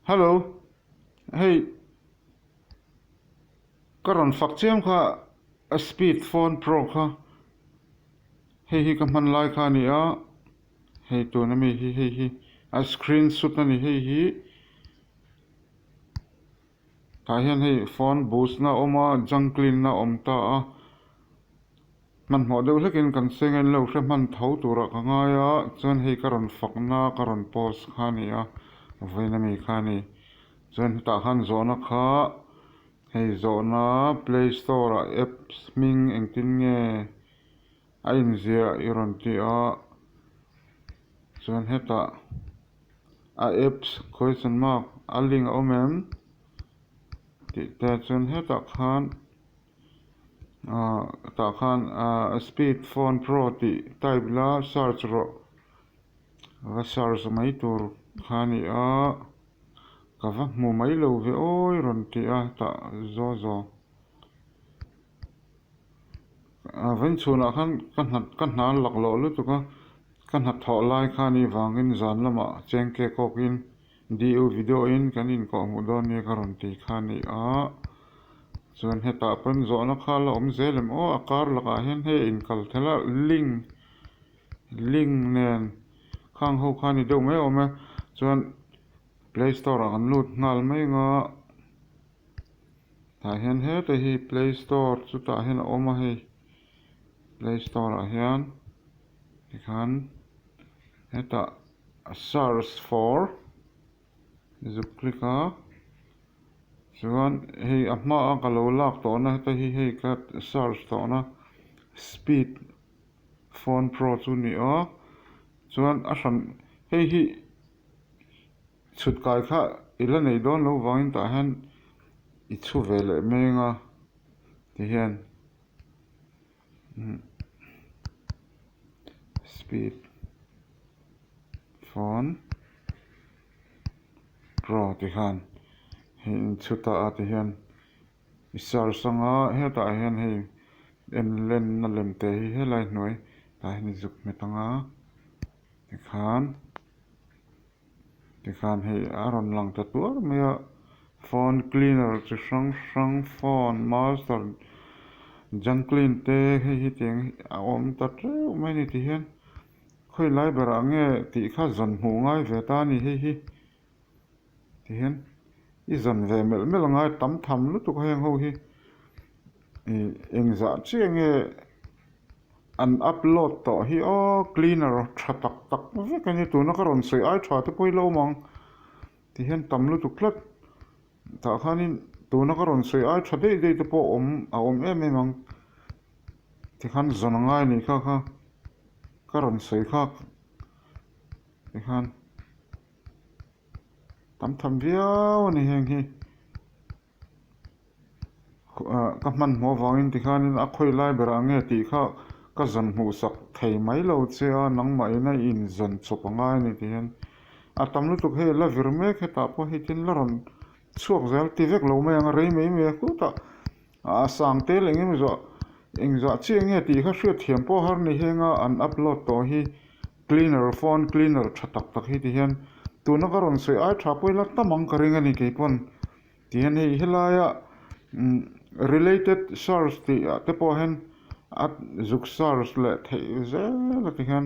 Hello, hei ka rawn fak chiam kha a speed phone pro kha hei hi ka hman lai kha a ni a, hei tuna mi hi hei hi a screen shoot a ni hei hi tah hian hei phone boost na a awm a junk clean na a awm ta a. Hmanhmawh deuh hlekin kan seng a inlo hre hman tho turah ka ngai a, chuan hei ka rawn fakna ka rawn post kha a ni a, vawiin ami kha a ni. Chuan hetah khan zawhna kha hei zawhna play store ah apps hming engtin nge a inziah i rawn ti a, chuan hetah a apps question mark a link a awm em tih te chuan hetah khan. Ahh tah khan ahh speed phone pro tih type la search rawh va search mai tur kha a ni a ka va hmu mai lo ve awi rawn ti a tah zaw zaw a vainchhunah khan ka hna ka hna laklawh lutuk a ka hnathawh lai kha a nih vangin zan lamah chengke kawkin. DU video in kan inkawh hmuh dawn nia ka rawn ti kha a ni a, chuan hetah pawn zawhna kha la awm zel em aw a kar lakah hian hei a inkal thelh a link link nen khang ho kha a ni deuh mai awm e chuan play store ah kan lut nghal mai ang a tah hian heta hi play store chutah hian a awm a hei play store ah hian tikhan hetah. Search for zuk click a chuan hei a hma a ka lo lak tawhna heta hi hei ka search tawhna speed phone pro chu a ni a chuan a hran hei hi chhut kai kha i la nei dawn lo vangin tah hian i chhu ve leh meng a tihian. Speed phone pro ti khan hei inchhutah a ti hian i search anga hetah hian hei en lenna lem te hi helai hnuai tah hian i zuk hmet anga tikhan. Tikhan hei a rawn lang ta tuar mai a, phone cleaner chi hrang hrang phone master junk clean te hei hi tiang hi a awm ta teuh mai a ni ti hian khawi lai berah nge tih kha zawn hmuh ngai ve ta a ni hei hi ti hian i zawn ve melh melh a ngai tam tham lutuk a heng ho hi ih engzah chiah nge. An upload tawh hi aw cleaner tha tak tak vek a ni tuna ka rawn sawi ai tha te pawh hi la awm ang ti hian tam lutuk tlat tah khanin tuna ka rawn sawi ai tha daih daih te pawh awm a awm em em ang tikhan zawn a ngai a nih kha kha ka rawn sawi kha tikhan. Tam tham viau a ni heng hi. Ka hmanhmawh avangin tikhanin a khawi lai berah nge tih kha ka zawn hmuh sak thei mai lo che a, nangmah ina i inzawn chawp a ngai a ni tih hian a tam lutuk hei la vir mek hetah pawh hei tin la rawn chhuak zel ti vek lo mai ang a rei mai mai a khutah a sang tel eng emaw zawh engzah chiah nge tih kha hriatthiam pawh har ni heng a an upload tawh hi. Cleaner phone cleaner tha tak tak hi ti hian tuna ka rawn sawi ai tha pawh ila tam ang ka ring a ni kei pawn ti hian hei helaia umm related search tih ah te pawh hian a zuk search leh theih zel a ti hian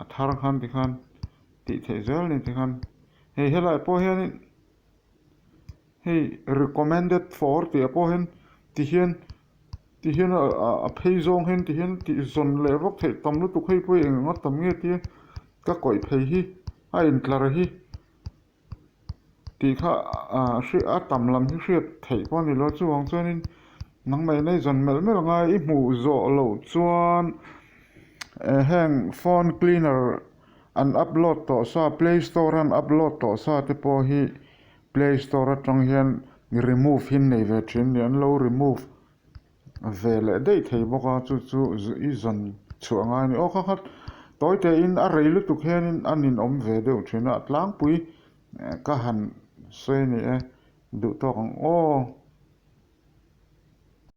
a thar khan ti khan tih theih zel a ni ti khan hei helaiah pawh hianin hei recommended for tih ah pawh hian ti hian. Ti hian a phei zawng hian ti hian tih zawn leh vak theih tam lutuk hei pawh hi eng anga tam nge tia ka kawih phei hi a intlar hi tih kha a tam lam hi hriat theih pawh a ni lo chuvang chuanin nangmah in a i zawn melh melh ang a i hmuh zawh loh chuan heng phone cleaner an upload tawh sa play store a an upload tawh sa te pawh hi Play store atang hian remove hi an nei ve thin a ni, an lo remove ve leh daih thei bawk a, chu chu i zawn chhuah ngai a ni. Aw kha kha tawi tein a rei lutuk hianin a ninawm ve deuh thin a, tlangpui ka han sawi a ni e, duh tawk ang aw.